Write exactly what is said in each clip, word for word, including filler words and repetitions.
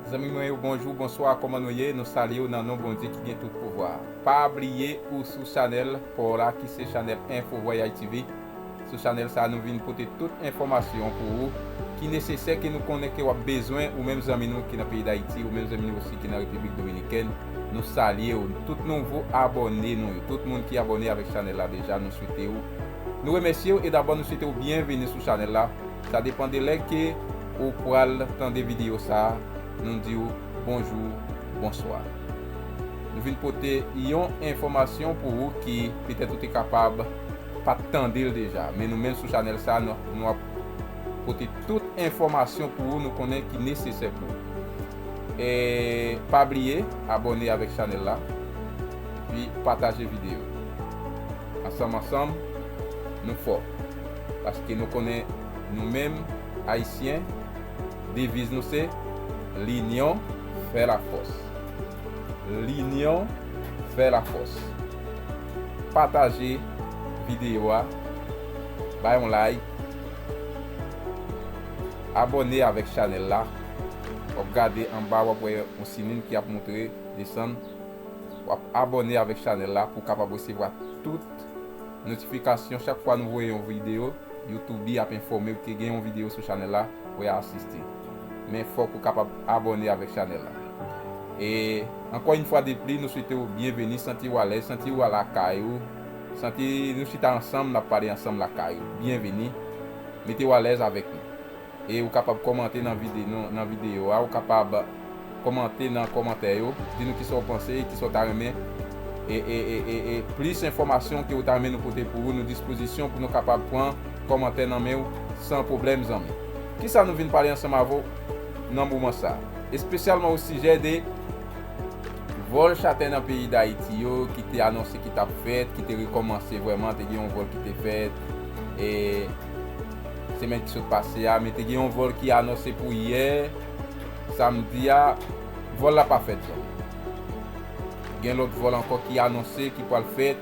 Zanmi mwen yo, bonjou, bonswa, kòman nou ye? Nou salye w nan non Bondye ki gen tout pouvwa. Pa bliye ou sou chanèl pa w la ki se chanèl Info Voyage T V. Sou chanèl sa a, nou vin pote tout enfòmasyon pou ou ki nesesè, ke nou konnen ke w ap bezwen, ou menm zanmi nou ki nan peyi Dayiti, ou menm zanmi nou osi ki nan Repiblik Dominikèn. Nou salye w, tout nouvo abòne nou yo, tout moun ki abòne avèk chanèl la deja, nou swete w, nou remèsye w e dabò nou swete w byenveni sou chanèl la. Sa depann de lè ke ou pral tande videyo sa a, nou di w bonjou, bonswa. Nou vin pote yon enfòmasyon pou ou ki petèt ou te kapab pa t tande l deja, men nou menm sou chanèl sa a, nou, nou ap pote tout enfòmasyon pou ou, nou konnen ki nesesè pou ou. E pa bliye abòne avèk chanèl la, epi pataje videyo. Ansanm, ansanm, nou fò. Paske nou konnen nou menm, Ayisyen, deviz nou se Linyon fè lafòs. Linyon fè lafòs. Pataje videyo a, bay yon like, abòne avèk chanèl la. W ap gade anba, w ap wè yon simin ki ap montre desann. W ap abòne avèk chanèl la pou w kapab resevwa tout notifikasyon chak fwa nou voye yon videyo. YouTube ap enfòme w ke gen yon videyo sou chanèl la pou w asiste. Men fòk ou kapab abòne avèk chanèl la. E ankò yon fwa de pli, nou swete w byenveni, santi w alèz, santi w lakay ou, santi nou chita ansanm, n ap pale ansanm lakay ou. Byenveni. Mete w alèz avèk nou. E ou kapab kòmante nan vide-, nan, nan videyo a, ou kapab kòmante nan kòmantè yo, di nou kisa w panse, kisa w ta renmen, e, e, e, e, e plis enfòmasyon ke w ta renmen nou pote pou ou, nou dispozisyon pou nou kapab pran kòmantè nan men w san pwoblèm, zanmi. Kisa nou vin pale ansanm avè w nan moman sa a? Espesyalman o sijè de vòl chatè nan peyi Dayiti yo ki te anonse ki t ap fèt, ki te rekòmanse vrèman, te gen yon vòl ki te fèt, e semèn ki sot pase a, men te gen yon vòl ki anonse pou yè, samdi a, vòl la pa fèt, zanmi. Gen lòt vòl ankò ki anonse ki pral fèt,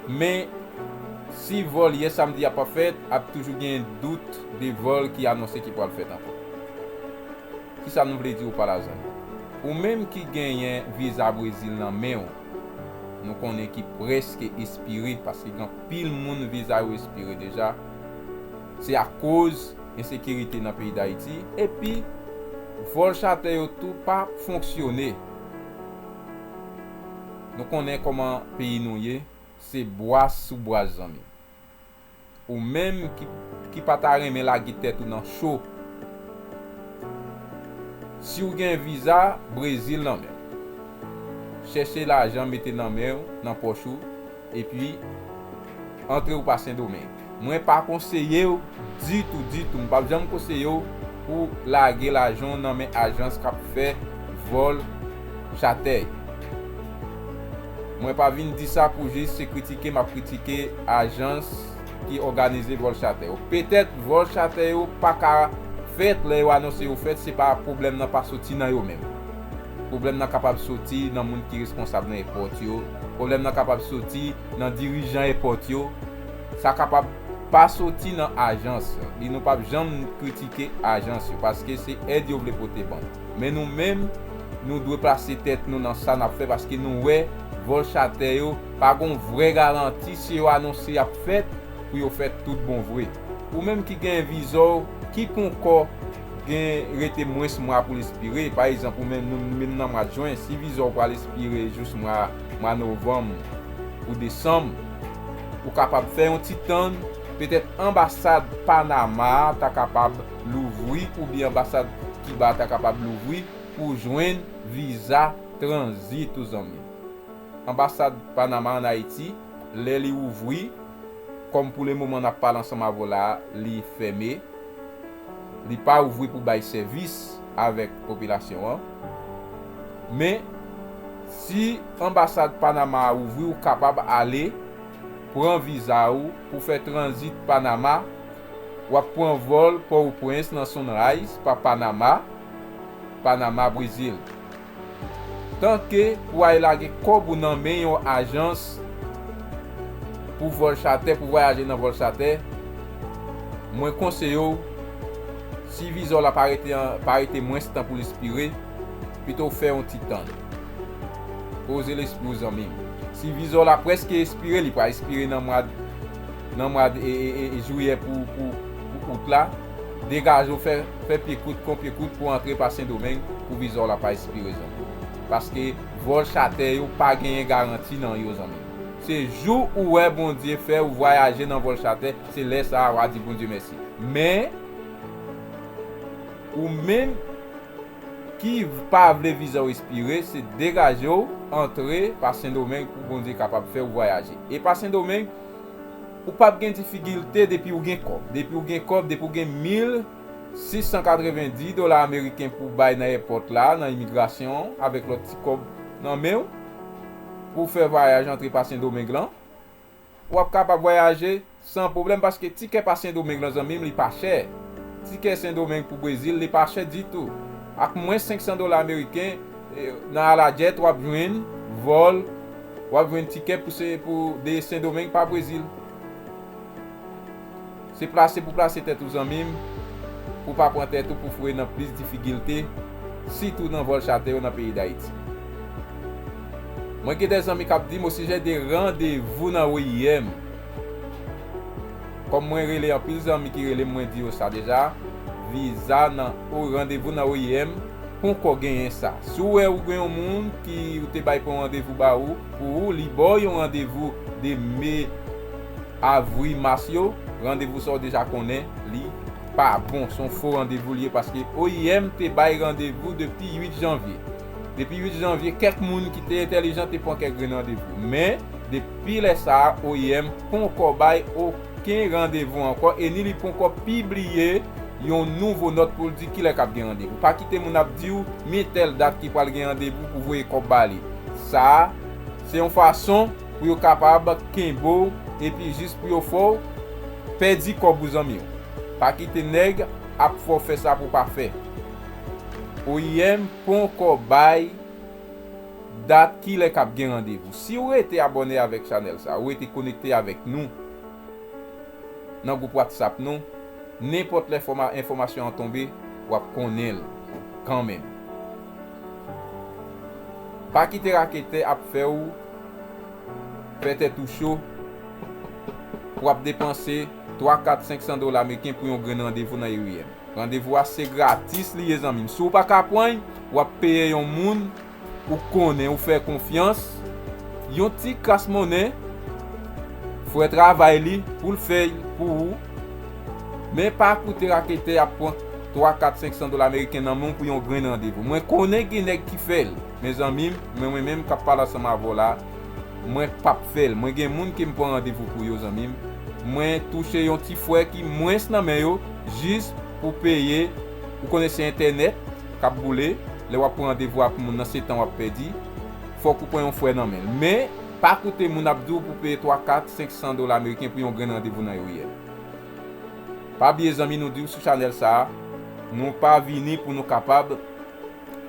men si vòl yè samdi a pa fèt, ap toujou gen dout de vòl ki anonse ki pral fèt ankò. Kisa nou vle di w pa la, zanmi? Ou menm ki genyen viza Brezil nan men w, nou konnen ki prèske espire, paske gen anpil moun viza yo espire deja. Se akoz ensekirite nan peyi Dayiti, epi vòl chatè yo tou pa fonksyone. Nou konnen kòman peyi nou ye, se bwa sou bwa, zanmi. Ou menm ki, ki pa ta renmen lage tèt ou nan cho, si w gen viza Brezil nan men w, chèche lajan mete nan men w, nan pòch ou, epi antre w pa Sendomeng. Mwen pa konseye w ditou, ditou. M p ap janm konseye w pou lage lajan w nan men ajans k ap fè vòl chatè yo. Mwen pa vin di sa pou jis se kritike m ap kritike ajans ki òganize vòl chatè yo. Petèt vòl chatè yo pa ka fèt lè yo anonse yo fèt, se pa pwoblèm nan pa soti nan yo menm. Pwoblèm nan kapab soti nan moun ki responsab nan èpòt yo. Pwoblèm nan kapab soti nan dirijan èpòt yo. Sa kapab pa soti nan ajans yo. Li, nou p ap janm kritike ajans yo, paske se èd yo vle pote ban nou. Men nou menm, nou dwe plase tèt nou nan sa n ap fè, paske nou wè vòl chatè yo pa gon vrè garanti si yo anonse y ap fèt, pou yo fèt tout bon vre. Ou menm ki gen viza w, ki ponkò gen rete mwens mwa pou l espire, pa egzanp, ou menm, nou menm nan mwa jen, si viza w pral espire jous mwa, mwa novanm ou desanm, ou kapab fè yon ti tann, petèt anbasad Panama ta kapab louvri, oubyen anbasad Kiba ta kapab louvri pou w jwenn viza tranzit ou, zanmi. Anbasad Panama ann Ayiti, lè li ouvri, kòm pou le moman n ap pale ansanm avè w la, li fèmen. Li pa ouvri pou bay sèvis avèk popilasyon an. Men, si anbasad Panama a ouvri, ou kapab ale pran viza ou pou fè tranzit Panama. W ap pran vòl Pòtoprens nan Sunrise pa Panama, Panama, Brezil. Tanke pou w al lage kòb ou nan men yon ajans pou vòl chatè, pou vwayaje nan vòl chatè, mwen konseye w, Si viza w la pa rete, an- pa rete mwens tan pou l espire, pito w fè yon ti tann. Poze lespri w, zanmi m. Si viza w la prèske espire, li pral espire nan mwa, nan mwa e, e, e, e jiyè pou, pou, pou out la, degaje w, fè, fè pye kout, kon pye kout pou antre pa Sendomeng pou viza w la pa espire, zanmi m. Paske vòl chatè yo pa genyen garanti nan yo, zanmi m. Se jou ou wè Bondye fè ou vwayaje nan vòl chatè, se lè sa a w a di Bondye mèsi. Men, ou menm ki pa vle viza w espire, se degaje w, antre pa Sendomeng pou Bondye kapab fè w vwayaje. E pa Sendomeng, ou p ap gen difikilte depi w gen kòb. Depi w gen kòb, depi w gen mil sis san katrevenndis dola ameriken pou bay nan èpòt la, nan imigrasyon, avèk lòt ti kòb nan men w, pou w fè vwayaj antre pa Sendomeng lan, w ap kapab vwayaje san pwoblèm, paske tikè pa Sendomeng lan, zanmi m, li pa chè. Tikè Sendomeng pou Brezil, li pa chè ditou. Ak mwens senk san dola ameriken, e, nan Aladjèt, w ap jwenn vòl, w ap jwenn tikè pou se, pou de Sendomeng pa Brezil. Se plase pou plase tèt ou, zanmi m, pou pa pran tèt ou pou foure nan plis difikilte, sitou nan vòl chatè yo nan peyi Dayiti. Mwen gen de zanmi k ap di m osijè de randevou nan O I M. Kòm mwen rele anpil zanmi ki rele m, mwen di yo sa deja, viza nan o randevou nan O I M, ponkò genyen sa. Si w wè ou gen yon moun ki ou te bay pran randevou ba ou, pou ou, li ba w yon randevou de me, avri, mas yo, randevou sa w deja konnen, li pa bon. Se yon fo randevou li ye, paske O I M te bay randevou depi uit janvye. Depi uit janvye, kèk moun ki te entèlijan te pran kèk grenn randevou. Men, depi lè sa a, O I M ponkò bay okenn randevou ankò, e ni li ponkò pibliye yon nouvo nòt pou l di kilè k ap gen randevou. Pa kite moun ap di w, men tèl dat ki pral gen randevou pou voye kòb ba li. Sa a, se yon fason pou yo kapab kenbe w, epi jis pou yo fè w pèdi kòb ou, zanmi w. Pa kite nèg ap fè w fè sa pou w pa fè. O I M ponkò bay dat kilè k ap gen randevou. Si w rete abòne avèk chanèl sa, ou rete konekte avèk nou nan gwoup WhatsApp nou, nenpòt lè fòma-, enfòmasyon an tonbe, w ap konnen l kanmenm. Pa kite raketè ap fè w fè tèt ou cho pou w ap depanse twa, kat, senk san dola ameriken pou yon grenn randevou nan O I M. Randevou a se gratis li ye, zanmi m. Si w pa ka pran l, w ap peye yon moun ou konnen, ou fè konfyans, yon ti kras monnen, fè travay li pou l fè l pou ou. Men pa koute raketè ap pran twa, kat, senk san dola ameriken nan men w pou yon grenn randevou. Mwen konnen gen nèg ki fè l, men zanmi m, men mwen menm k ap pale ansanm avè w la, mwen p ap fè l. Mwen gen moun ke m pran randevou pou yo, zanmi m. Mwen touche yon ti frè ki mwens nan men yo, jis pou peye, ou konnen se entènèt k ap boule, lè w ap pran randevou ak moun nan, se tan w ap pèdi, fòk ou pran yon frè nan men l. Men, pa koute moun ap di w pou peye twa, kat, senk san dola ameriken pou yon grenn randevou nan O I M. Pa bliye, zanmi, nou di w sou chanèl sa a, nou pa vini pou nou kapab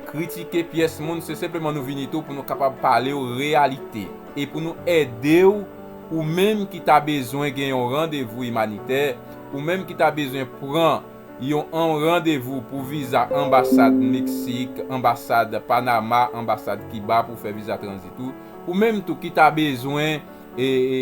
kritike pyès moun, se senpleman nou vini tou pou nou kapab pale w reyalite e pou nou ede w, ou menm ki ta bezwen gen yon randevou imanitè, ou menm ki ta bezwen pran yon, yon randevou pou viza anbasad Meksik, anbasad Panama, anbasad Kiba pou fè viza tranzit ou, ou menm tou ki ta bezwen, e, e,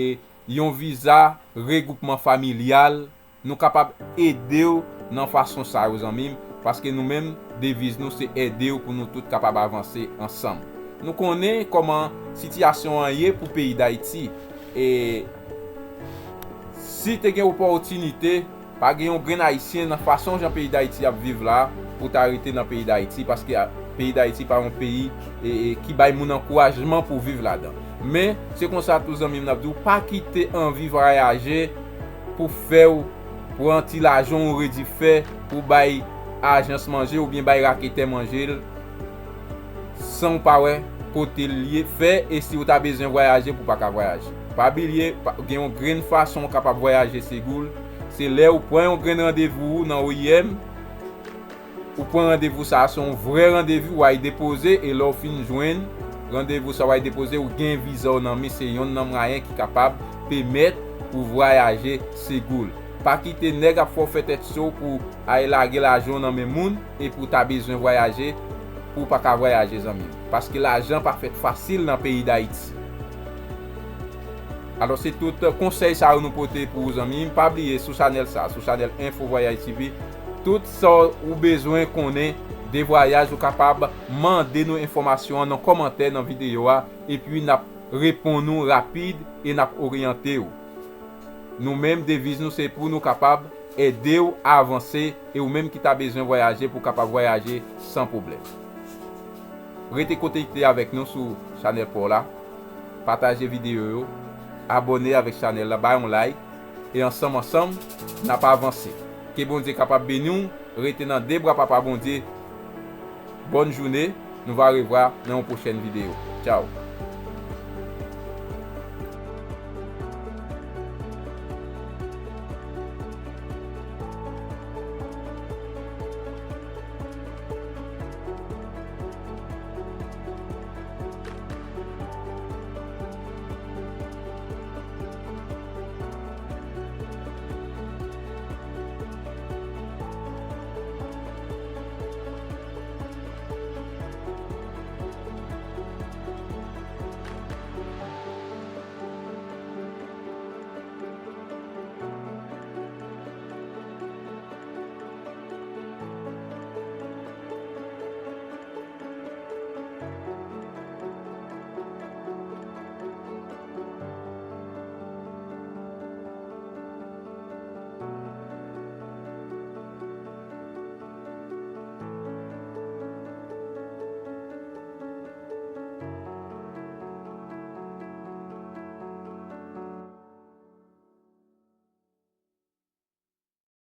yon viza regwoupman familyal, nou kapab ede w nan fason sa yo, zanmi m, paske nou menm, deviz nou se ede w pou nou tout kapab avanse ansanm. Nou konnen kòman sitiyasyon an ye pou peyi Dayiti, e si te gen opòtinite, pa gen yon grenn Ayisyen nan fason jan peyi Dayiti ap viv la, pou ta rete nan peyi Dayiti, paske a, peyi Dayiti pa yon peyi, e, e, ki bay moun ankourajman pou viv ladan. Men, se konsa tou, zanmi m, n ap di w, pa kite anvi vwayaje pou fè w pran ti lajan w redi fè pou bay ajans manje oubyen bay raketè manje l, san w pa wè kote l ye, fè, e si w ta bezwen vwayaje pou w pa ka vwayaje. Pa bliye, pa, gen yon grenn fason w kapab vwayaje Segou l, se lè w pran yon grenn randevou ou nan O I M, ou pran randevou sa a, se yon vrè randevou, w al depoze, e lè w fin jwenn randevou sa a, w al depoze, ou gen viza w nan men, se yonn nan mwayen ki kapab pèmèt ou vwayaje Segou l. Pa kite nèg ap fè w fè tèt cho pou al lage lajan w nan men moun epi w ta bezwen vwayaje pou w pa ka vwayaje, zanmi m. Paske lajan pa fèt fasil nan peyi Dayiti. Alò, se tout konsèy sa yo nou pote pou ou, zanmi m. Pa bliye, sou chanèl sa, sou chanèl Info Voyage T V, tout sa ou bezwen konnen de vwayaj, ou kapab mande nou enfòmasyon an nan kòmantè nan videyo a, epi n ap reponn ou rapid e n ap oryante w. Nou menm, deviz nou se pou nou kapab ede w avanse, e ou menm ki ta bezwen vwayaje pou w kapab vwayaje san pwoblèm. Rete konekte avèk nou sou chanèl pa w la, pataje videyo yo, abòne avèk chanèl la, bay yon like, e ansanm ansanm, n ap avanse. Ke Bondye kapab beni w, rete nan de bra Papa Bondye. Bòn jounen, nou va revwa nan yon pwochèn videyo. Tchaw.